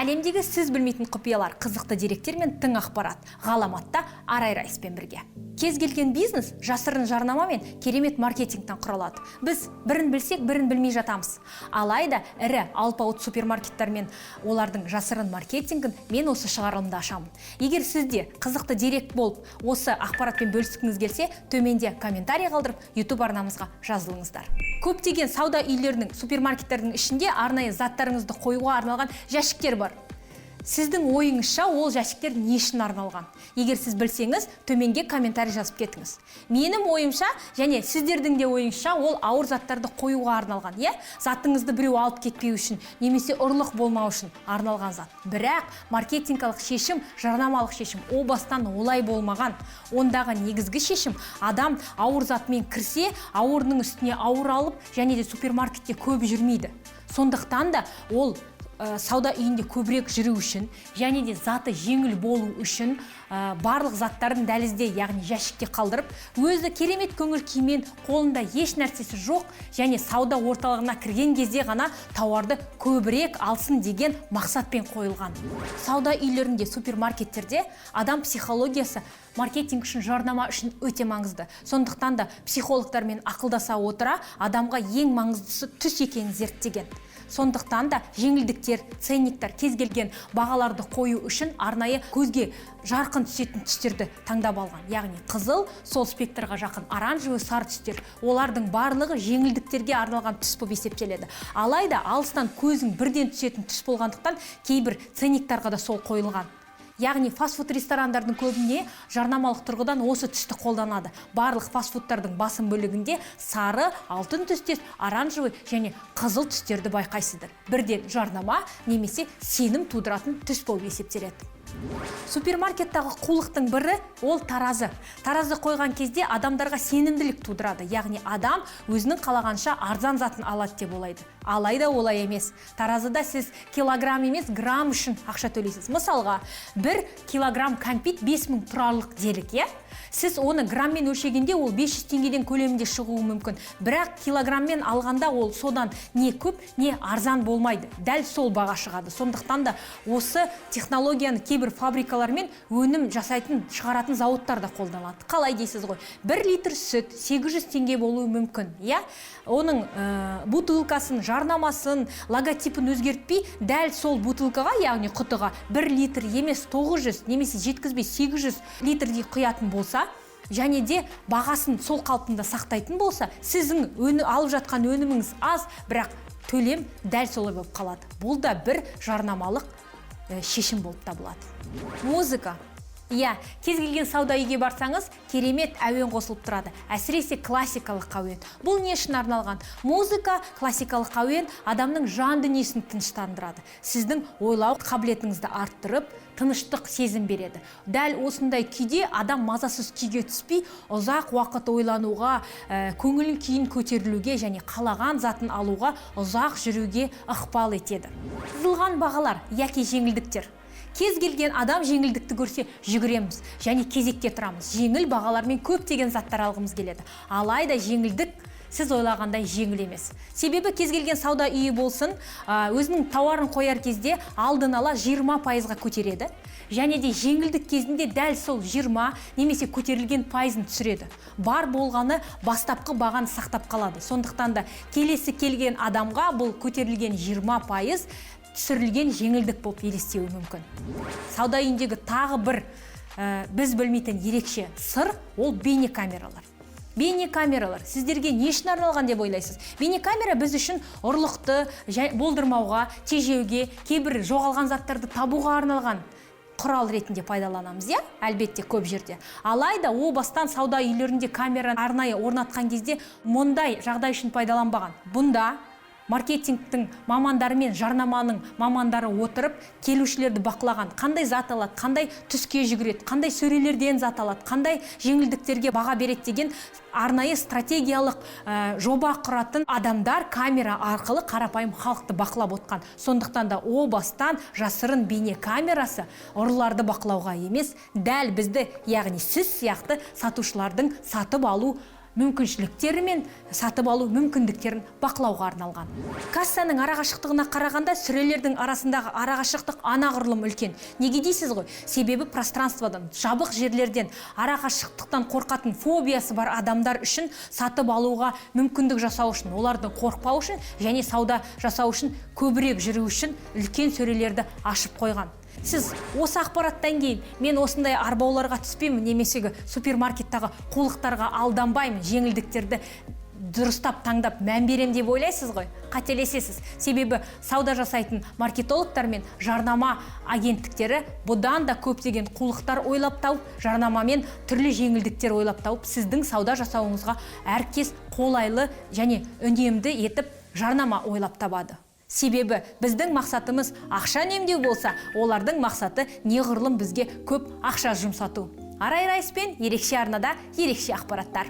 Әлемдегі сіз білмейтін құпиялар, қызықты деректер мен тың ақпарат. Ғаламатта Арай Райспен бірге. Кез келген бизнес жасырын жарнама мен керемет маркетингтен құралады. Біз бірін білсек, бірін білмей жатамыз. Алайда ірі алпауыт супермаркеттер мен олардың жасырын маркетингін мен осы шығарылымда ашамын. Егер сізде қызықты дерек болып, осы ақпаратпен бөліскіңіз келсе, төменде комментарий қалдырып, YouTube арнамызға жазылыңыздар. Көптеген сауда үйлерінің, супермаркеттердің ішінде арнайы заттарыңызды қоюға арналған жәшіктер бар. Сіздің ойыңызша, ол жәшіктер не үшін арналған? Егер сіз білсеңіз, төменге комментарий жазып кетіңіз. Менің ойымша және сіздердің де ойыңызша, ол ауыр заттарды қоюға арналған, иә? Затыңызды біреу алып кетпеу үшін немесе ұрлық болмау үшін арналған зат. Бірақ маркетингалық шешім, жарнамалық шешім о бастан олай болмаған. Ондағы негізгі шешім: адам ауыр затымен кірсе, ауырының үстіне ауыр алып және де супермаркетте көп жүрмейді. Сондықтан да ол сауда үйінде көбірек жүру үшін және де заты жеңіл болу үшін барлық заттарын дәлізде, яғни жәшікте қалдырып, өзі керемет көңіл күймен, қолында еш нәрсесі жоқ және сауда орталығына кірген кезде ғана тауарды көбірек алсын деген мақсатпен қойылған. Сауда үйлерінде, супермаркеттерде адам психологиясы маркетинг үшін, жарнама үшін өте маңызды. Сондықтан да психологтармен ақылдаса отыра, адамға ең маңыздысы түс екенін зерттеген. Сондықтан да жеңілдіктер, ценниктер, кез келген бағаларды қою үшін арнайы көзге жарқын түсетін түстерді таңдап алған, яғни қызыл, сол спектрға жақын оранжевый, сары түстер. Олардың барлығы жеңілдіктерге арналған түс болып есептеледі. Алайда алыстан көзің бірден түсетін түс болғандықтан, кейбір ценниктарға да сол қойылған. Яғни фастфуд ресторандардың көбіне жарнамалық тұрғыдан осы түсті қолданады. Барлық фастфудтардың басым бөлігінде сары, алтын түстес, оранжевый және қызыл түстерді байқайсыздар. Бірден жарнама немесе сенім тудыратын түс болып есептеледі. Супермаркеттағы қулықтың бірі ол таразы. Таразы қойған кезде адамдарға сенімділік тудырады, яғни адам өзінің қалағанша арзан затын алады деп ойлайды. Алайда олай емес. Таразыда сіз килограмм емес, грамм үшін ақша төлейсіз. Мысалға, 1 килограмм кәмпит 5000 тұрарлық делік, иә? Сіз оны грамммен өлшегенде, ол 500 теңгеден көлемінде шығуы мүмкін, бірақ килограмммен алғанда ол содан не көп, не арзан болмайды, дәл сол баға шығады. Сондықтан да осы технологияны кейбір фабрикалар мен өнім жасайтын, шығаратын зауыттар да қолданады. Қалай дейсіз ғой? 1 литр сүт 800 теңге болуы мүмкін, иә? Оның бутылкасын, жарнамасын, логотипін өзгертпей, дәл сол бутылкаға, яғни құтыға 1 литр емес, 900 немесе жеткізбей 800 литрдей құятын болса және де бағасын сол қалпында сақтайтын болса, сіздің алып жатқан өніміңіз аз, бірақ төлем дәл солай болып қалады. Бұл да бір жарнамалық шешім болып табылады. Музыка. Иә, кез келген сауда үйге барсаңыз, керемет әуен қосылып тұрады, әсіресе классикалық әуен. Бұл не үшін арналған? Музыка, классикалық әуен адамның жан дүниесін тыныштандырады, сіздің ойлау қабілетіңізді арттырып, тыныштық сезім береді. Дәл осындай күйде адам мазасыз күйге түспей, ұзақ уақыт ойлануға, көңіл күйін көтерілуге және қалаған затын алуға, ұзақ жүруге ықпал етеді. Сызылған бағалар яки жеңілдіктер. Кез келген адам жеңілдікті көрсе, жүгіреміз және кезекке тұрамыз. Жеңіл бағалармен көптеген заттар алғымыз келеді. Алайда жеңілдік сіз ойлағандай жеңіл емес. Себебі кез келген сауда үйі болсын, өзінің тауарын қояр кезде алдын ала 20%-ға көтереді және де жеңілдік кезінде дәл сол 20 немесе көтерілген пайызын түсіреді. Бар болғаны бастапқы бағаны сақтап қалады. Сондықтан да келесі келген адамға бұл көтерілген 20% түсірілген жеңілдік болып елестеуі мүмкін. Сауда үйіндегі тағы бір біз білмейтін ерекше сыр ол бейнекамералар. Бейнекамералар сіздерге не үшін арналған деп ойлайсыз? Бейнекамера біз үшін ұрлықты болдырмауға, тежеуге, кейбір жоғалған заттарды табуға арналған құрал ретінде пайдаланамыз, иә, әлбетте, көп жерде. Алайда о бастан сауда үйлерінде камера арнайы орнатқан кезде мұндай жағдай үшін пайдаланбаған. Бұнда маркетингтің мамандары мен жарнаманың мамандары отырып, келушілерді бақылаған: қандай зат алады, қандай түске жүгіреді, қандай сөрелерден зат алады, қандай жеңілдіктерге баға береді деген арнайы стратегиялық жоба құратын адамдар камера арқылы қарапайым халықты бақылап отқан. Сондықтан да о бастан жасырын бейне камерасы ұрыларды бақылауға емес, дәл бізді, яғни сіз сияқты сатушылардың сатып алу мүмкіншіліктері мен сатып алу мүмкіндіктерін бақылауға арналған. Кассаның арақашықтығына қарағанда, сөрелердің арасындағы арақашықтық анағұрлым үлкен. Неге дейсіз ғой? Себебі пространстводан, жабық жерлерден, арақашықтықтан қорқатын, фобиясы бар адамдар үшін сатып алуға мүмкіндік жасау үшін, олардың қорықпау үшін және сауда жасау үшін, көбірек жүру үшін үлкен сөрелерді ашып қойған. Сіз осы ақпараттан кейін мен осындай арбауларға түспеймін немесе супермаркеттағы қулықтарға алданбаймын, жеңілдіктерді дұрыстап таңдап, мән берем деп ойлайсыз ғой. Қателесесіз. Себебі сауда жасайтын маркетологтар мен жарнама агенттіктері бұдан да көптеген қулықтар ойлап тауып, жарнамамен түрлі жеңілдіктер ойлап тауып, сіздің сауда жасауыңызға әркез қолайлы және үнемді етіп жарнама ойлап табады. Себебі біздің мақсатымыз ақша үнемдеу болса, олардың мақсаты неғұрлым бізге көп ақша жұмсату. Арай Райспен, ерекше арнада ерекше ақпараттар.